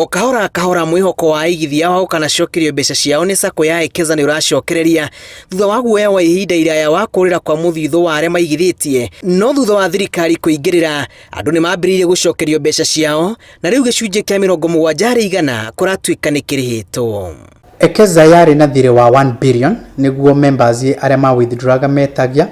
O kahora kahora mwĩhoko wa aigithia wa gũkanacokerio mbeca ciao nĩ sacco ya Ekeza nĩ ũracokereria thutha wa guoya wa ihinda iraya wa kũrĩra kwa mũthithũ wa arĩa maigithĩtie. No thutha wa thirikari kũingĩrĩra, andũ nĩ mambĩrĩirie gũcokerio mbeca ciao na rĩu gĩcunjĩ kĩa 70% kũratuĩka nĩ kĩrĩhĩtwo. Ekeza yarĩ na thirĩ wa 1 billion nĩguo members arĩa ma withdrawaga metagia.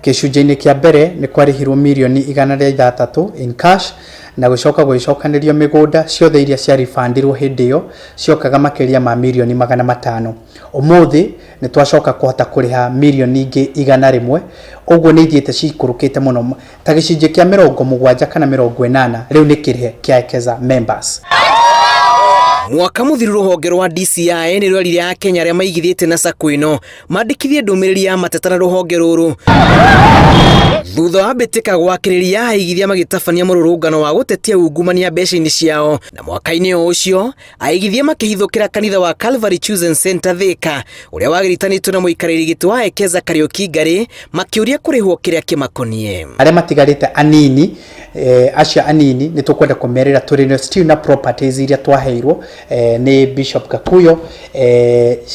Gĩcunjĩ-inĩ kĩa mbere nĩ kwarĩhirwo mirioni 106 in cash na gũcoka gũgĩcokanĩrio mĩgũnda ciothe iria cia refundirwo hĩndĩ ĩyo ciokaga makĩria ma mirioni 500. Ũmũthĩ nĩ twacoka kũhota kũrĩha mirioni ingĩ 100, ũguo nĩ ithiĩte ciikũrũkĩte mũno ta gĩcunjĩ kĩa 70 kana 80 rĩu nĩ kĩrĩhe kĩa Ekeza members. Mwaka mũthiru rũhonge rwa DCI nĩ rwerire Akenya arĩa maigithĩtie na sacco ĩno mandĩkithie ndũmĩrĩri ya mateta na rũhonge rũrũ thutha wa mbĩtĩka gwakĩrĩria aigithia magĩtabania mũrũrũngano wa gũtetia ungumania mbeca-inĩ ciao. Na mwaka-inĩ o ũcio aigithia makĩhithũkĩra kanitha wa Calvary Chosen Center Thika ũrĩa wagiritanĩtio na mũikarĩri gĩtĩ wa Ekeza Kariuki Ngari makĩũria kũrĩhwo kĩrĩa kĩmakoniĩ. Arĩa matigarĩte anini, acio anini nĩ tũkwenda kũmerĩra tũrĩ still na properties iria twaheirwo nĩ Bishop Gakuyo,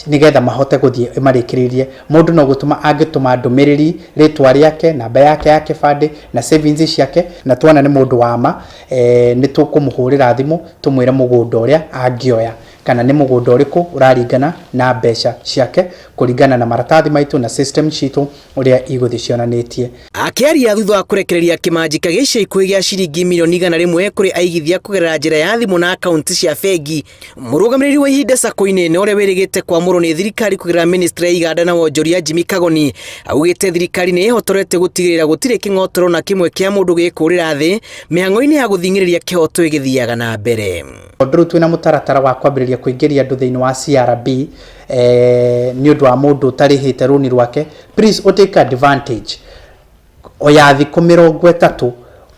nĩgetha mahote gũthiĩ marĩkĩrĩrie. Mũndũ no gũtũma angĩtũma ndũmĩrĩri, rĩtwa rĩake, namba yake ya kĩbandĩ na savings ciake, na tuona nĩ mũndũ wa ma, nĩ tũkũmũhũrĩra thimũ tũmwĩre mũgũnda ũrĩa angĩoya kana nĩ mũgũnda ũrĩkũ ũraringana na mbeca ciake kũringana na maratathi maitũ na system citũ ũrĩa igũthiĩ cionanĩtie. Akĩaria thutha wa kũrekereria kĩmanjĩka gĩa ica ikuhĩ gĩa ciringi mirioni 100 kũrĩ aigithia kũgerera njĩra ya thimũ na akaunti cia bengi, mũrũgamĩrĩri wa ihinda sacco-inĩ ĩno ũrĩa wĩrĩgĩte kwamũrwo nĩ thirikari kũgerera ministry ya iganda na wonjoria Jimmy Kagoni augĩte thirikari nĩ ĩhotorete gũtigĩrĩra gũtirĩ kĩng'otoro na kĩmwe kĩa mũndũ gĩkũrĩra thĩ mĩhang'o-inĩ ya gũthing'ĩrĩria kĩhoto ĩgĩthiaga na mbere. Tondũ rĩu twĩna mũtaratara wa kwambĩrĩria kũingĩria andũ thĩinĩ wa CRB, nĩ ũndũ wa mũndũ ũtarĩhĩte rũni rwake, please take advantage oya thikũ 30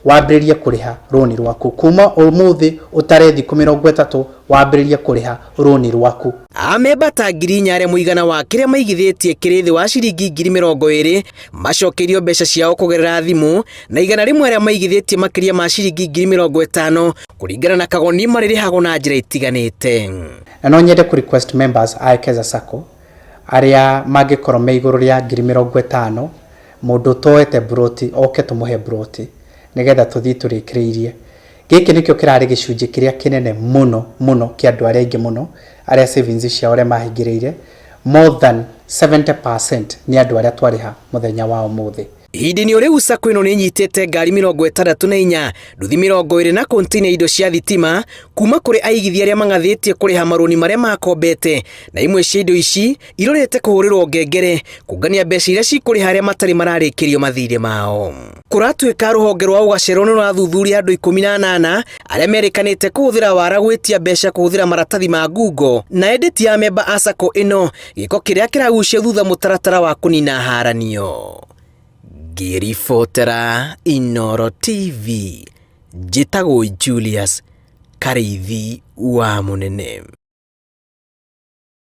wambĩrĩrie kũrĩha rũni rwaku. Kuma ũmũthĩ ũtare thikũ 30 wambĩrĩrie kũrĩha rũni rwaku. Amemba ta 4,000 arĩa mũigana wa kĩrĩa maigithĩtie kĩrĩ thĩ wa ciringi 20,000 macokeirio mbeca ciao kũgerera thimũ, na 100 arĩa maigithĩtie makĩria ma ciringi 50,000 kũringana na Kagoni marĩrĩhagwo na njĩra itiganĩte. Na no nyende kũ request members a Ekeza Sacco arĩa mangĩkorwo me igũrũ rĩa 50,000, mũndũ ũtoete mburoti oke tũmũhe mburoti nĩgetha tũthiĩ tũrĩkĩrĩirie. Gĩkĩ nĩkĩo kĩrarĩ gĩcunjĩ kĩrĩa kĩnene mũno mũno kĩa andũ arĩa aingĩ mũno arĩa savings ciao arĩa mahingĩrĩire, more than 70% nĩ andũ arĩa twarĩha mũthenya wa ũmũthĩ. Ihinda-inĩ o rĩu sacco ĩno nĩ ĩnyitĩte ngari 64, nduthi 20 na container indo cia thitima kuma kũrĩ aigithia arĩa mang'athĩtie kũrĩha marũni marĩa makombete, na imwe cia indo ici irorete kũhũrĩrwo ngengere kũngania mbeca iria cikũrĩha arĩa matarĩ mararĩkĩrio mathirĩ mao. Kũratuĩka rũhonge rwa ũgacerwo nĩ rũrathuthuria andũ 18 arĩa merĩkanĩte kũhũthĩra wara gwĩtia mbeca kũhũthĩra maratathi ma ngungo, na ĩndĩ ti amemba a sacco ĩno, gĩko kĩrĩa kĩragucia thutha mũtaratara wa kũnina haranio. Ngĩribotera Inooro TV, njĩtagwo Julius Karĩithi wa Mũnene.